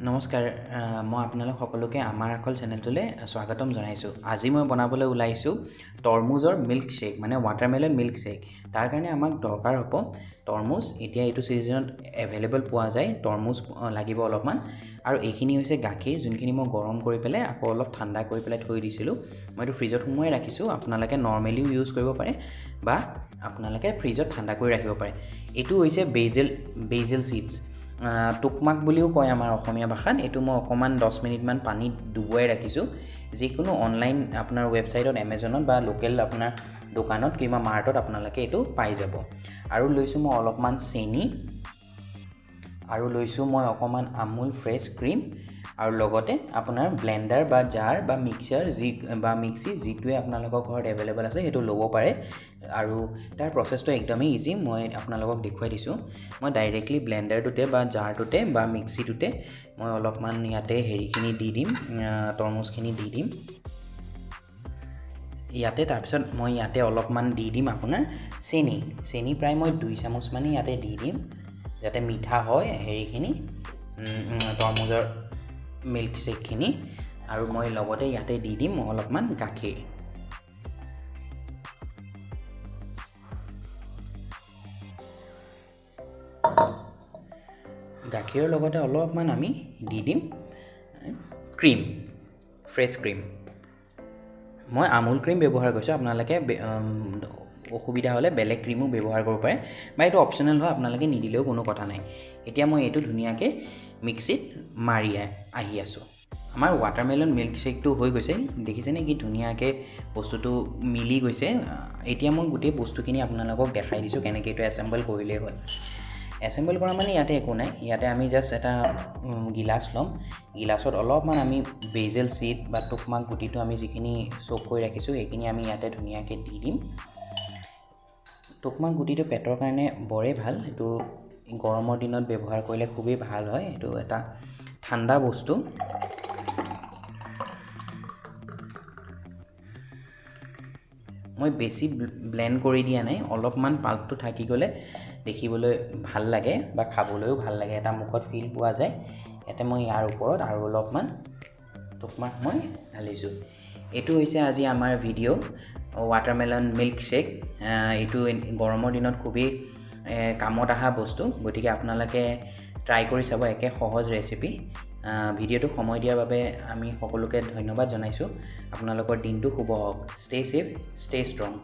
নমস্কাৰ, মই আপোনালোক সকলোকে আমাৰ আখল চেনেলটোলৈ স্বাগতম জনাইছোঁ। আজি মই বনাবলৈ ওলাইছোঁ তৰমুজৰ মিল্ক শ্বেক, মানে ৱাটাৰমেলন মিল্ক শ্বেক। তাৰ কাৰণে আমাক দৰকাৰ হ'ব তৰমুজ। এতিয়া এইটো ছিজনত এভেইলেবল পোৱা যায় তৰমুজ, লাগিব অলপমান। আৰু এইখিনি হৈছে গাখীৰ, যোনখিনি মই গৰম কৰি পেলাই আকৌ অলপ ঠাণ্ডা কৰি পেলাই থৈ দিছিলোঁ। মই এইটো ফ্ৰিজত সুমুৱাই ৰাখিছোঁ। আপোনালোকে নৰ্মেলিও ইউজ কৰিব পাৰে বা আপোনালোকে ফ্ৰিজত ঠাণ্ডা কৰি ৰাখিব পাৰে। এইটো হৈছে বেজেল চিডছ, টোকমাক বুলিও কয় আমাৰ অসমীয়া ভাষাত। এইটো মই অকণমান 10 মিনিটমান পানীত ডুবুৱাই ৰাখিছোঁ। যিকোনো অনলাইন আপোনাৰ ৱেবছাইটত, এমেজনত বা লোকেল আপোনাৰ দোকানত কিবা মাৰ্টত আপোনালোকে এইটো পাই যাব। আৰু লৈছোঁ মই অলপমান চেনি আৰু লৈছোঁ মই অকণমান আমুল ফ্ৰেছ ক্ৰীম আৰু লগতে আপোনাৰ ব্লেণ্ডাৰ বা জাৰ বা মিক্সাৰ যি বা মিক্সি, যিটোৱে আপোনালোকৰ ঘৰত এভেইলেবল আছে সেইটো ল'ব পাৰে। আৰু তাৰ প্ৰচেছটো একদমেই ইজি, মই আপোনালোকক দেখুৱাই দিছোঁ। মই ডাইৰেক্টলি ব্লেণ্ডাৰটোতে বা জাৰটোতে বা মিক্সিটোতে মই অলপমান ইয়াতে হেৰিখিনি দি দিম, তৰমুজখিনি দি দিম ইয়াতে। তাৰপিছত মই ইয়াতে অলপমান দি দিম আপোনাৰ চেনি। চেনি প্ৰায় মই 2 চামুচমানেই ইয়াতে দি দিম, যাতে মিঠা হয় হেৰিখিনি, তৰমুজৰ মিল্ক শ্বেকখিনি। আৰু মই লগতে ইয়াতে দি দিম অলপমান গাখীৰ। গাখীৰৰ লগতে অলপমান আমি দি দিম ক্ৰীম, ফ্ৰেছ ক্ৰীম। মই আমুল ক্ৰীম ব্যৱহাৰ কৰিছোঁ। আপোনালোকে অসুবিধা হ'লে বেলেগ ক্ৰীমো ব্যৱহাৰ কৰিব পাৰে বা এইটো অপশ্যনেল হয়, আপোনালোকে নিদিলেও কোনো কথা নাই। এতিয়া মই এইটো ধুনীয়াকৈ মিক্সিত মাৰি আহি আছোঁ। আমাৰ ৱাটাৰমেলন মিল্ক শ্বেকটো হৈ গৈছে। দেখিছেনে কি ধুনীয়াকৈ বস্তুটো মিলি গৈছে? এতিয়া মই গোটেই বস্তুখিনি আপোনালোকক দেখাই দিছোঁ কেনেকৈ এইটো এছেম্বল কৰিলেই হ'ল। এছেম্বল কৰা মানে ইয়াতে একো নাই। ইয়াতে আমি জাষ্ট এটা গিলাচ ল'ম। গিলাচত অলপমান আমি বেজেল চিড বা টোকমাক গুটিটো আমি যিখিনি চ'ক কৰি ৰাখিছোঁ, সেইখিনি আমি ইয়াতে ধুনীয়াকৈ দি দিম। টোকমাক গুটিটো পেটৰ কাৰণে বৰেই ভাল। এইটো গৰমৰ দিনত ব্যৱহাৰ কৰিলে খুবেই ভাল হয়। এইটো এটা ঠাণ্ডা বস্তু। মই বেছি ব্লেণ্ড কৰি দিয়া নাই। অলপমান পাল্পটো থাকি গ'লে দেখিবলৈ ভাল লাগে বা খাবলৈও ভাল লাগে, এটা মুখত ফিল পোৱা যায়। ইয়াতে মই ইয়াৰ ওপৰত আৰু অলপমান টোকমাক মই ঢালিছোঁ। এইটো হৈছে আজি আমাৰ ভিডিঅ', ৱাটাৰমেলন মিল্ক শ্বেক। এইটো গৰমৰ দিনত খুবেই কামত অহা বস্তু, গতিকে আপোনালোকে ট্ৰাই কৰি চাব। একে সহজ ৰেচিপি। ভিডিঅ'টো সময় দিয়াৰ বাবে আমি সকলোকে ধন্যবাদ জনাইছোঁ। আপোনালোকৰ দিনটো শুভ হওক। Stay safe, stay strong.